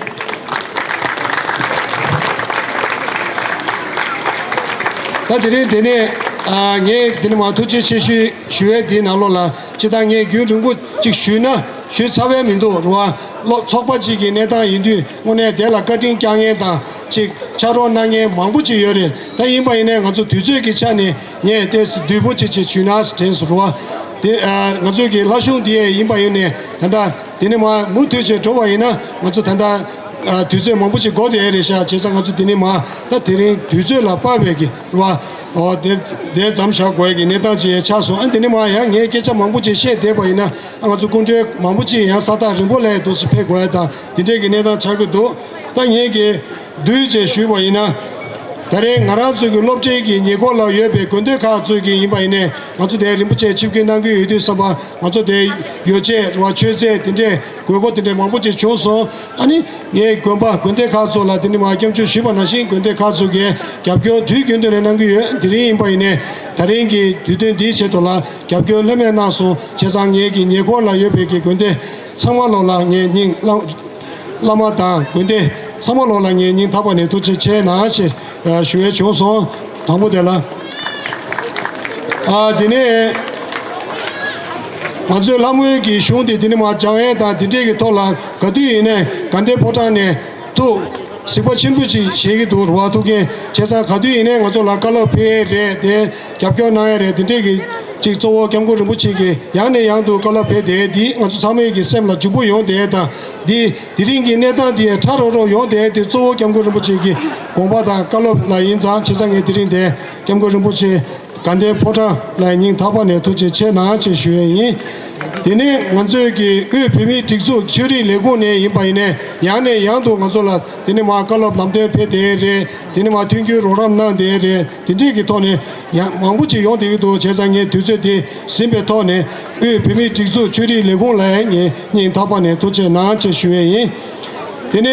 ད་དེ་རིང་དེ་ནས། ཨ། ངས་དེ་ནས་མར་ཐུགས་རྗེ་ཆེ་ཞུ་ཞུ་ཡས་དེའི་ནང་ལོགས་ལ། སྤྱིར་བཏང་ངས་རྒྱུན་རིང་པོ་ཅིག་ཞུས་ན་ཞུས་ཚར་བས་མི་འདུག་རེད་བ། སློབ་ཚོགས་པ་ཅིག་གི་གནས་སྟངས་ཡིན་དུས་དངོས་གནས་དེ་ལ་བཀའ་དྲིན་བསྐྱང་མཁན་དང་ཅིག་ཕྱག་རོགས་གནང་མཁན་མང་པོ་ཅིག་ཡོད་རེད། ད་ཡིན་པ་ཡིན་ནའི་ང་ཚོ་དུས་ཚོད་ཀྱི་ཆ་ནས་ངས་ཏོག་ཙམ་བསྡུས་པོ་ཅིག་ཅིག་ཞུས་ན་དྲན་སོང་རེད་བ། དེ། ཨ། ང་ཚོའི་གི་ལྷ་གཞུང་འདི་ཡིན་པ་ཡིན་ནའི་ད་ལྟ་དེ་ནས་མར་མུ་མཐུད་བྱས་འགྲོ་བ་ཡིན་ན་ང་ཚོ་ད་ལྟ། ཨ། དུས་ཚོད་མང་པོ་ཅིག་འགོར་བསྡད་ཡོད་རེད་ཤག་བྱས་ཙང་ང་ཚོ་དེ་ནས་མར་ད་དེ་རིང་དུས་ཚོད་ལ་དཔག་པའི་གི་རེད་བ། འོ། དེ་དེ་མཚམས་བཞག་དགོས་ཀྱི་གནས་སྟངས་ཅིག་ཆགས་སོང་། ཨ། དེ་ནས་མར་ཡང་ངས་སྐད་ཆ་མང་པོ་ཅིག་བཤད་བསྡད་པ་ཡིན་ན། ཨ། ང་ཚོ་སྐུ་མགྲོན་མང་པོ་ཅིག་ཡང་ས་ཐག་རིང་པོ་ལ་འདུག་སེ་ཕེབས་དགོས་ཡ་དང་དེ་འདྲས་ཀྱི་གནས་སྟངས་ཆགས་ཀྱི་འདུག་ད་ངས་ཀྱི་བསྡུས་བྱས་ཞུས་པ་ཡིན་ན། ད་རེས་ང་རང་ཚོ་གི་སློབ་གྲྭའི་གི་ཉེ་འཁོར་ལ་ཡོད་པའི་དགོན་སྡེ་ཁག་ཚོ་གི་ཡིན་པ་ཡིན་ནའི་ང་ཚོ་དེ་རིན་པོ་ཆེ་ཆིབས་བསྒྱུར་གནང་གི་ཡོད་དུས་ཙམ་པ་ང་ཚོ་དེ་ཡོ་བྱད་རེད་བ། མཆོད་རྫས་དེ་འདྲའི་དགོས་མཁོ་དེ་འདྲའི་མང་པོ་ཅིག་བྱུང་སོང་། ཨ་ནི་ངས་དགོན་པ་དགོན་སྡེ་ཁག་ཚོ་ལ་དེ་ནི་མ་སྐྱབས་འཇུག་ཞུས་པ་ནང་བཞིན་དགོན་སྡེ་ཁག་ཚོ་གིས་རྒྱབ་སྐྱོར་དུས་རྒྱུན་དུ་ནས་གནང་གི་ཡོད། དེ་རིང་ཡིན་པ་ཡིན་ནའི་ད་རིང་གི་དུས་སྟོན་འདིའི་ཆེད་དུ་ལ་རྒྱབ་སྐྱོར་ལྷོད་མེད་གནང་སོང་། བྱས་ཙང་ངའི་གི་ཉེ་འཁོར་ལ་ཡོད་པའི་གི་དགོན་སྡེ་ཚང་མ་ལོ་ལ་ངས་སྙིང་བླ་བླ་མ་དང་དགོན་སྡེ་ཚང་མ་ལོ་ལ་ངས་སྙིང་ཐག་པ་ནས་ཐུགས་རྗེ་ཆེ་གནང་ཞེས་ཞུ་ཡས་བྱུང་སོང་། དང་པོ་དེ་ལ། ཨ་དེ་ནས་ང་ཚོའི་ལྷ་མོའི་གི་གཞུང་དེ་དེ་ནས་མ་སྦྱང་ཡས་དང་དེ་འདྲས་ཀྱི་ཐོག་ལ་ག་དུས་ཡིན་ནའི་དགའ་ལྡན་ཕོ་བྲང་ནས་ཐུགས་གཟིགས་པ་ཆེན་པོ་ཅིག་བཞེས་ཀྱི་འདུག་རེད་བ། ཐུགས་རྒྱན། བྱས་ཙང་ག་དུས་ཡིན་ནའི་ང་ཚོ་ལ་བཀའ་སློབ་ཕེབས་ཡས་རེད་དེ། རྒྱབ་སྐྱོར་གནང་ཡས་རེད། དེ་འདྲས་ཀྱི་ཅིག་གཙོ་བོ་སྐྱབས་མགོན་རིན་པོ་ཆེ་གིས་ཡང་ནས་ཡང་དུ་བཀའ་སློབ་ཕེབས་བསྡད་ཡས་འདི་ང་ཚོ་ཚང་མའི་གི་སེམས་ལ་འཇུག་པོ་ཡོང་བསྡད་ཡས་དང་། འདི་དེ་རིང་གི་གནས་སྟངས་འདི་ཡང་ཕྲ་རོག་རོག་ཡོང་བསྡད་ཡས་དེ་གཙོ་བོ་སྐྱབས་མགོན་རིན་པོ་ཆེ་གི་དགོངས་པ་དང་བཀའ་སློབ་ལ་ཡིན་ཙང་། བྱས་ཙང་ངས་དེ་རིང་འདིར་སྐྱབས་མགོན་རིན་པོ་ཆེ་དགའ་ལྡན་ཕོ་བྲང་ལ་སྙིང་ཐག་པ་ནས་ཐུགས་རྗེ་ཆེ་གནང་ཞེས་ཞུ་ཡས་ཡིན། དེ་ནས་ང་ཚོའི་གི་དབུས་བོད་མིའི་སྒྲིག་འཛུགས་ཆོས་རིག་ལས་ཁུངས་ནས་ཡིན་པ་ཡིན་ནའི་ཡང་ནས་ཡང་དུ་ང་ཚོ་ལ་དེ་ནས་མ་བཀའ་སློབ་ལམ་སྟོན་ཕེབས་བསྡད་ཡས་རེད། དེ་ནས་མ་མཐུན་འགྱུར་རོགས་རམ་གནང་བསྡད་ཡས་རེད། དེ་འདྲས་ཀྱི་ཐོག་ནས་ཡང་མང་པོ་ཅིག་ཡོང་བསྡད་ཀྱི་འདུག་བྱས་ཙང་ངས་དུས་ཚོད་འདི་ཟིན་པའི་ཐོག་ནས་དབུས་བོད་མིའི་སྒྲིག་འཛུགས་ཆོས་རིག་ལས་ཁུངས་ལ་ཡང་ངས་སྙིང་ཐག་པ་ནས་ཐུགས་རྗེ་གནང་ཞེས་ཞུ་ཡས་ཡིན། དེ་ནས་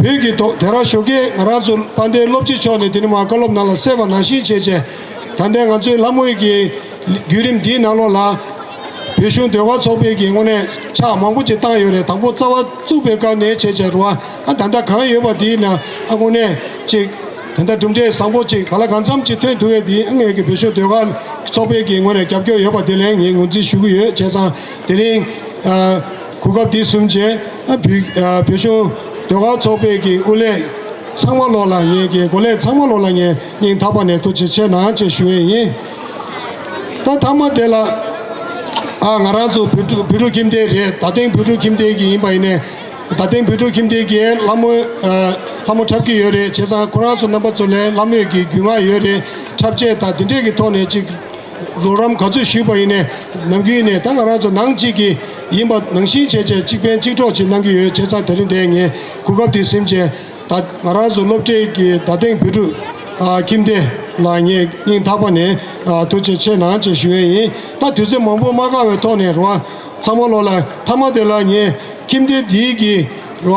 བོད་ཀྱི་ཐོག་དེ་རང་ཞོགས་ཀས་ང་རང་ཚོ་དཔལ་ལྡན་སློབ་སྤྱི་མཆོག་ནས་དེ་ནས་མ་བཀའ་སློབ་ནང་ལ་གསལ་བ་ནང་བཞིན་བྱས་བྱས། ད་ལྟའི་ང་ཚོའི་ལྷ་མོའི་གི་བརྒྱུད་རིམ་འདིའི་ནང་ལོགས་ལ་བོད་གཞུང་ཟློས་གར་ཚོགས་པའི་གི་ངོས་ནས་ཕྱག་མང་པོ་ཅིག་བཏང་ཡོད་རེད། དང་པོ་རྩ་བ་བཙུགས་པའི་སྐབས་ནས་བྱས་བྱས་རེད་བ། ཨ་ད་ལྟ་གང་ཡོད་པ་དེའི་ནང་ཨ་དངོས་གནས་ཅིག་ད་ལྟ་གྲུབ་འབྲས་བཟང་པོ་ཅིག་ག་ལ་གང་འཚམ་ཅིག་ཐོན་ཐུབ་ཡས་དེ་ངེད་ཀྱི་བོད་གཞུང་ཟློས་གར་ཚོགས་པའི་གི་ངོས་ནས་རྒྱབ་སྐྱོར་ཡོད་པ་དེ་ལ་ངས་ངོས་འཛིན་ཞུ་གི་ཡོད། བྱས་ཙང་དེ་རིང་ཨ་གོ་སྐབས་འདི་བཟུང་བྱས་ཨ་བོད་ཨ་བོད་གཞུང་ཟློས་གར་ཚོགས་པའི་གི་དབུ་ལས་ཚང་མ་ལོག་ལ་ངེད་ཀྱི་འགོ་ལས་ཚང་མ་ལོག་ལ་ངས་སྙིང་ཐག་པ་ནས་ཐུགས་རྗེ་ཆེ་གནང་ཞེས་ཞུ་ཡས་ཡིན། ད་མཐའ་མ་དེ་ལ་ཨ་ང་རང་ཚོ་བོད་ཕྲུག་བོད་ཕྲུག་ཁྱིམ་སྡེ་རེད། རྡ་སྟེང་བོད་ཕྲུག་ཁྱིམ་སྡེ་གི་ཡིན་པ་ཡིན་ནའི། རྡ་སྟེང་བོད་ཕྲུག་ཁྱིམ་སྡེ་གིས་ལྷ་མོ་ཨ་ལྷ་མོ་འཁྲབ་ཀྱི་ཡོད་རེད། བྱས་ཙང་ཁོ་རང་ཚོ་རྣམ་པ་ཚོ་ལ་ལྷ་མོའི་གི་རྒྱུས་མངའ་ཡོད་རེད། འཁྲབ་ཆས་དང་དེ་འདྲས་ཀྱི་ཐོག་ནས་ཅིག་རོགས་རམ་ག་ཚོད་ཞུས་པ་ཡིན་ནའི་ནམ་རྒྱུན་ནས་ད་ང་རང་ཚོ་ནང་གཅིག་གི་ཡིན་པ་ནང་བཞིན་བྱས་བྱས་གཅིག་ཕན་གཅིག་གྲོགས་ཅིག་གནང་གི་ཡོད། བྱས་ཙང་དེ་རིང་འདིར་ངས་གོ་སྐབས་འདི་ཟིན་བྱས་ད་ང་རང་ཚོ་སློབ་གྲྭའི་གི་རྡ་སྟེང་བོད་ཕྲུག་ཨ་ཁྱིམ་སྡེ་ལ་ངས་སྙིང་ཐག་པ་ནས་ཨ་ཐུགས་རྗེ་ཆེ་གནང་ཞེས་ཞུ་ཡས་ཡིན། ད་དུས་ཚོད་མང་པོ་མ་བཀག་པའི་ཐོག་ནས་རོ། ཚང་མ་ལོག་ལ་མཐའ་མ་དེ་ལ་ངས་ཁྱིམ་སྡེ་འདིའི་གི་རོ་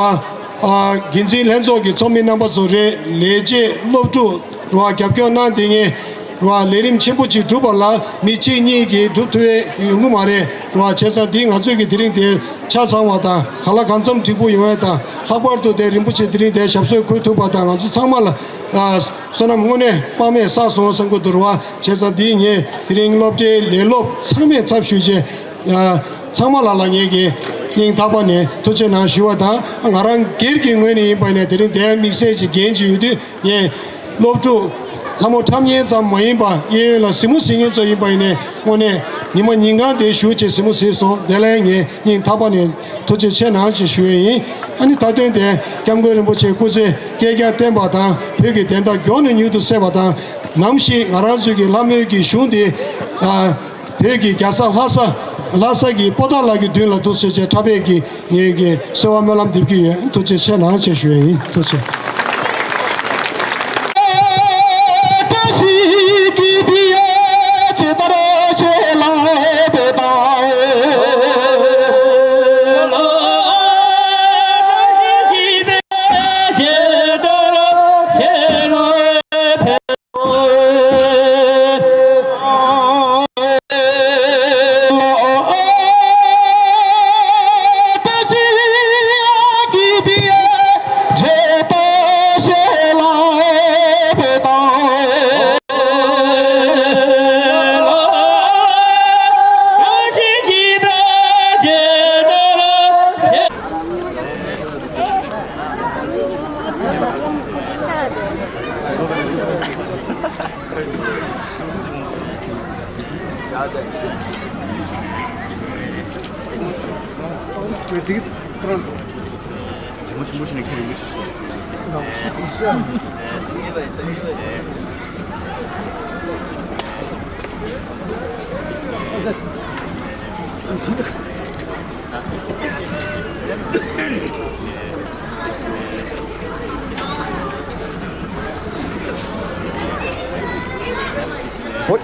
ཨ་འགན་འཛིན་ལྷན་ཚོགས་ཀྱི་ཚོགས་མི་རྣམ་པ་ཚོ་རེད། ལས་བྱེད་སློབ་ཕྲུག་རོ་རྒྱབ་སྐྱོར་གནང་དེ་ངས་རོ་ལས་རིམ་ཆེན་པོ་ཅིག་སྒྲུབ་པ་ལ་མི་གཅིག་གཉིས་ཀྱིས་སྒྲུབ་ཐུབ་ཡས་ཡོང་གི་མ་རེད། རོ་བྱས་ཙང་འདི་ང་ཚོས་ཀྱི་དེ་རིང་དེ་ཆ་ཚང་བ་དང་གང་ལ་གང་འཚམ་འགྲིག་པོ་ཡོང་ཡས་དང་། ལྷག་པར་དུ་དེ་རིན་པོ་ཆེ་དེ་རིང་དེ་ཞབས་སོར་འཁོད་ཐུབ་པ་དང་། ང་ཚོ་ཚང་མ་ལ་ཨ་བསོད་ནམས་དངོས་གནས་དཔག་མེད་བསགས་སོང་བསམ་གྱི་འདུག་རོ། བྱས་ཙང་འདི་ངས་དེ་རིང་སློབ་གྲྭའི་ལས་སློབ་ཚང་མའི་ཚབ་ཞུས་བྱས། ཨ་ཚང་མ་ལ་ལ་ངས་ཀྱི་སྙིང་ཐག་པ་ནས་ཐུགས་རྗེ་གནང་ཞུ་བ་དང་། ང་རང་སྒེར་གྱི་ངོས་ནས་ཡིན་པ་ཡིན་ན་དེ་རིང་དེ་དམིགས་བསལ་གྱི་འགན་ཅིག་ཡོད་དུས་ངས་སློབ་ཕྲུག་ལྷ་མོ་འཁྲབ་མཁན་ཙམ་མ་ཡིན་པ་གཡས་གཡོན་ལ་གཟིགས་མོ་གཟིགས་མཁན་ཚོ་ཡིན་པ་ཡིན་ནའི་དངོས་གནས་ཉི་མ་ཉིན་གང་དེ་བཞུགས་བྱས་གཟིགས་མོ་གཟིགས་སོང་། དེ་ལ་ངས་སྙིང་ཐག་པ་ནས་ཐུགས་རྗེ་ཆེ་གནང་ཞེས་ཞུ་ཡས་ཡིན། ཨ་ནི་མཐའ་དོན་དེ་སྐྱབས་མགོན་རིན་པོ་ཆེ་སྐུ་ཚེ་བསྐལ་བརྒྱར་བརྟན་པ་དང་བོད་ཀྱི་བདེན་མཐའ་མགྱོགས་ནས་མྱུར་དུ་གསལ་བ་དང་། ནམ་ཞིག་ང་རང་ཚོའི་གི་ལྷ་མོའི་གི་གཞུང་དེ་ཨ་བོད་ཀྱི་རྒྱལ་ས་ལྷ་ས་ལྷ་ས་གི་པོ་ཏཱ་ལ་གི་མདུན་ལ་འདུག་ཟེར་བྱས་འཁྲབ་པའི་གི་ངེད་ཀྱི་གསོལ་བ་སྨོན་ལམ་འདེབས་ཀྱི་ཡོད། ཐུགས་རྗེ་ཆེ་གནང་ཞེས་ཞུ་ཡས་ཡིན། ཐུགས་རྗེ་ཆེ། ཧོꯏ།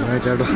ང་ཅག་འགྲོ།